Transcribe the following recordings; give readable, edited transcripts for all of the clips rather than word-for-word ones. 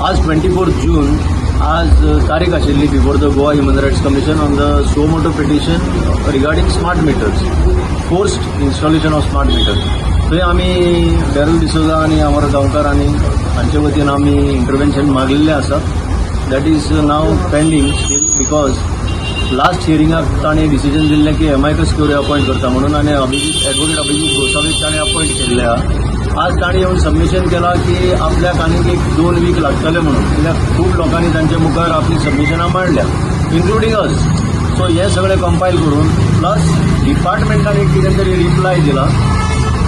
आज 24 जून, आज तारीख आशिल्ली before the Goa Human Rights Commission on the suo motu petition regarding smart meters, forced installation of smart meters. थंय आमी Daryl D'Souza आनी अमर गांवकार आनी हांचे वतीन आमी इंटरवेन्शन मागलेलें आसा. That is now pending still, because last हियरिंगाक ताणें डिसिजन दिल्लें की एमायकस क्युरी अपॉयंट करता म्हणून आनी अभिजीत, एडवोकेट अभिजीत गोसावीक ताणें अपॉयंट केल्लें आहा. आज ताणें येवन सबमिशन केलां की आपल्याक आनीक एक 2 वीक लागतले म्हणून, कित्याक खूब लोकांनी तांच्या मुखार आपली सबमिशनां मांडल्या, इन्क्लुडींग अस. सो हें सगळें कंपायल करून, प्लस डिपार्टमेंटान एक कितें तरी रिप्लाय दिला.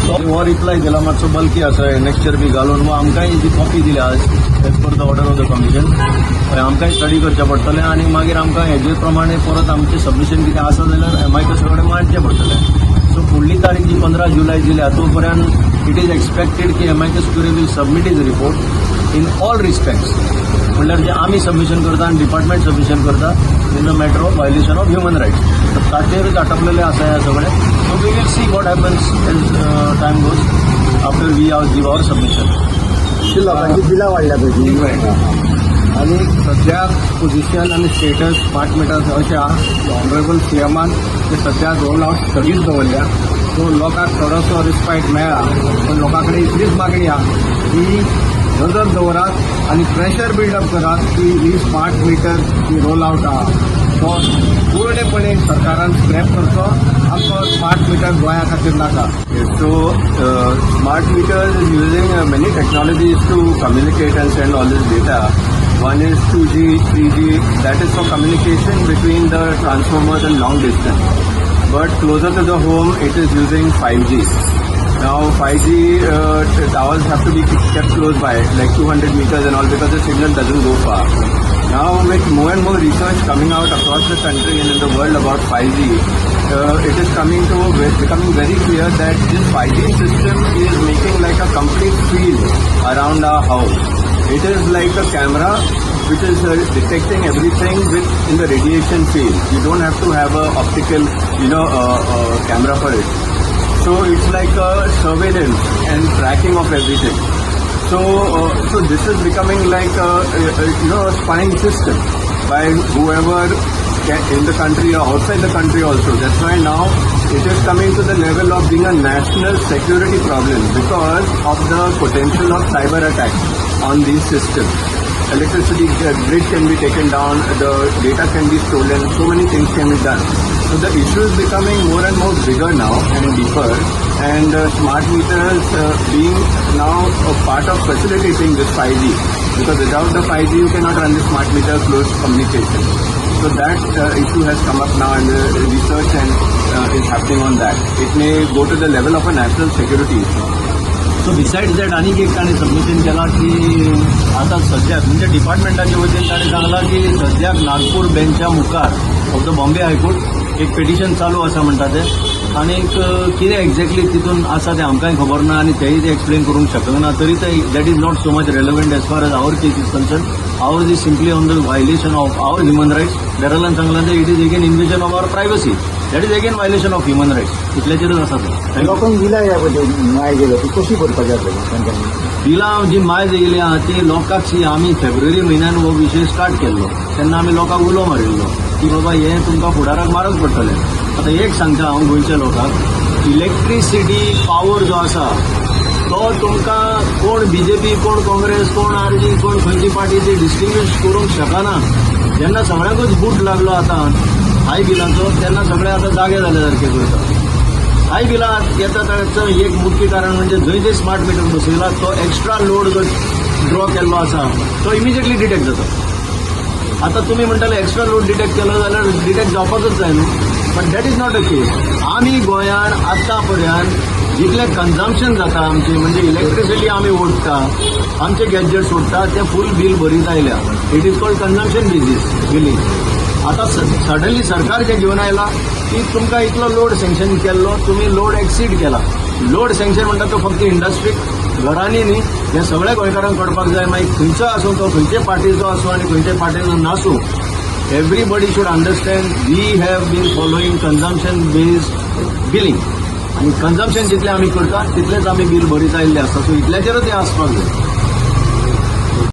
तो हो रिप्लाय दिला, मातसो बल्की आसा, एनेक्चर बी घालून. व आमकांय जी कॉपी दिल्या आज as per the order of the commission, आमकांय स्टडी करचें पडटलें आनी मागीर आमकां हेजे प्रमाणे परत आमचें सबमिशन कितें आसा जाल्यार एमायकस कडेन मांडचें पडटलें. सो फुडली तारीख जी 15 जुलय दिल्या, तो पर्यंत it is expected की amicus curiae will submit his report in all respects, म्हणल्यार जे आमी सबमिशन करता आनी डिपार्टमेंट सबमिशन करता in the matter of violation of human rights, तर ताचेरच आटपलेलें आसा हें सगळें. So we will see what happens as time goes after we are give our submission. ती लोकांची बिलां वाडल्या पळय. आनी सद्या पोझिशन आनी स्टेटस स्मार्ट मिटर्स अशें आहा, ऑनरेबल सीएमान ते सद्या रोल आवट स्थगीत दवरल्या. सो लोकांक थोडोसो रिस्पायट मेळ्ळा, पण लोकां कडेन इतलीच मागणी आहा की नजर दवरात आनी प्रेशर बिल्डअप करात की ही स्मार्ट मिटर जी रोल आवट आहा तो पूर्णपणे सरकारान स्क्रॅप करचो. आमकां स्मार्ट मिटर गोंया खातीर नाका. So, smart meters is using many technologies to communicate and send all this data. One is 2G, 3G, that is for communication between the transformers and long distance. But closer to the home, it is using 5G. Now, 5G towers have to be kept close by, like 200 meters and all, because the signal doesn't go far. Now, with more and more research coming out across the country and in the world about 5G, it is coming to becoming very clear that this 5G system is making like a complete field around our house. It is like a camera which is detecting everything with in the radiation field. You don't have to have a optical camera for it. So it's like a surveillance and tracking of everything. So this is becoming like a spying system by whoever can, in the country or outside the country also. That's why now it is coming to the level of being a national security problem because of the potential of cyber attack on these systems. Electricity grid can be taken down, the data can be stolen, so many things can be done. So the issue is becoming more and more bigger now and deeper, and smart meters being now a part of facilitating this 5G, because without the 5G you cannot run the smart meter closed communication. So that issue has come up now, and the research and is happening on that. It may go to the level of a national security issue. So besides that, आनीक एक ताणें submission केलां की आतां सद्याक म्हणजे डिपार्टमेंटाच्या वतीन ताणें सांगलां की सद्याक नागपूर बेंचा मुखार of the Bombay high court एक पिटिशन चालू आसा म्हणटा ते. आनीक कितें एक्झॅक्टली तितून आसा तें आमकांय खबर ना आनी तेय ते एक्सप्लेन करूंक शकना. तरी ते that is not so much relevant as far as our case is concerned. Ours is simply on the violation of our human rights. डॅरलान सांगलां ते it is again invasion of our privacy, that is again violation of human rights. इतल्याचेरच आसा तें. Thank you. लोकांक बिलां ह्या पळय माय गेलो, ती कशी भरपाची आसतली तांच्यांनी? बिलां जी मायज येयली आहा ती लोकांक शी आमी फेब्रुवारी म्हयन्यान हो विशय स्टार्ट केल्लो तेन्ना आमी लोकांक उलो मारिल्लो की बाबा, हें तुमकां फुडाराक म्हारग पडटलें. आतां एक सांगता हांव गोंयच्या लोकांक, इलेक्ट्रिसिटी पावर जो आसा तो तुमकां कोण बीजेपी, कोण काँग्रेस, कोण आरजी, कोण खंयची पार्टी ती डिस्टिंग्विश करूंक शकना. जेन्ना सगळ्यांकूच बूट लागलो आतां हाय बिलांचो, तेन्ना सगळे आतां जागे जाले सारके करता. हाय बिलां येता ताचो एक मुख्य कारण म्हणजे जंय जे स्मार्ट मिटर बसयला तो एक्स्ट्रा लोड जो ड्रॉ केल्लो आसा तो इमिजिएटली डिटेक्ट जाता. आतां तुमी म्हणटाले एक्स्ट्रा लोड डिटेक्ट केलो जाल्यार डिटेक्ट जावपाकच जाय न्हू, but that is not a case. आमी गोंयान आतां पर्यंत जितलें कन्जम्पशन जाता आमचें, म्हणजे इलेक्ट्रिसिटी आमी ओडटा, आमचे गॅजेट्स ओडटा, ते फूल बील भरीत आयल्या. It is called consumption basis billing. आतां सडनली सरकार जें घेवन आयला की तुमकां इतलो लोड सँक्शन केल्लो, तुमी लोड एक्सीड केला. लोड सँक्शन म्हणटा तो फक्त इंडस्ट्रीक, घरांनी न्ही. हें सगळ्या गोंयकारांक कळपाक जाय. मागीर खंयचो आसूं तो, खंयचे पार्टीचो आसूं आनी खंयचे पार्टीचो नासूं, everybody should understand we have been following consumption based billing आनी कन्जम्पशन जितलें आमी करता तितलेंच आमी बील भरीत आयिल्लें आसता. सो इतल्याचेरच हें आसपाक जाय.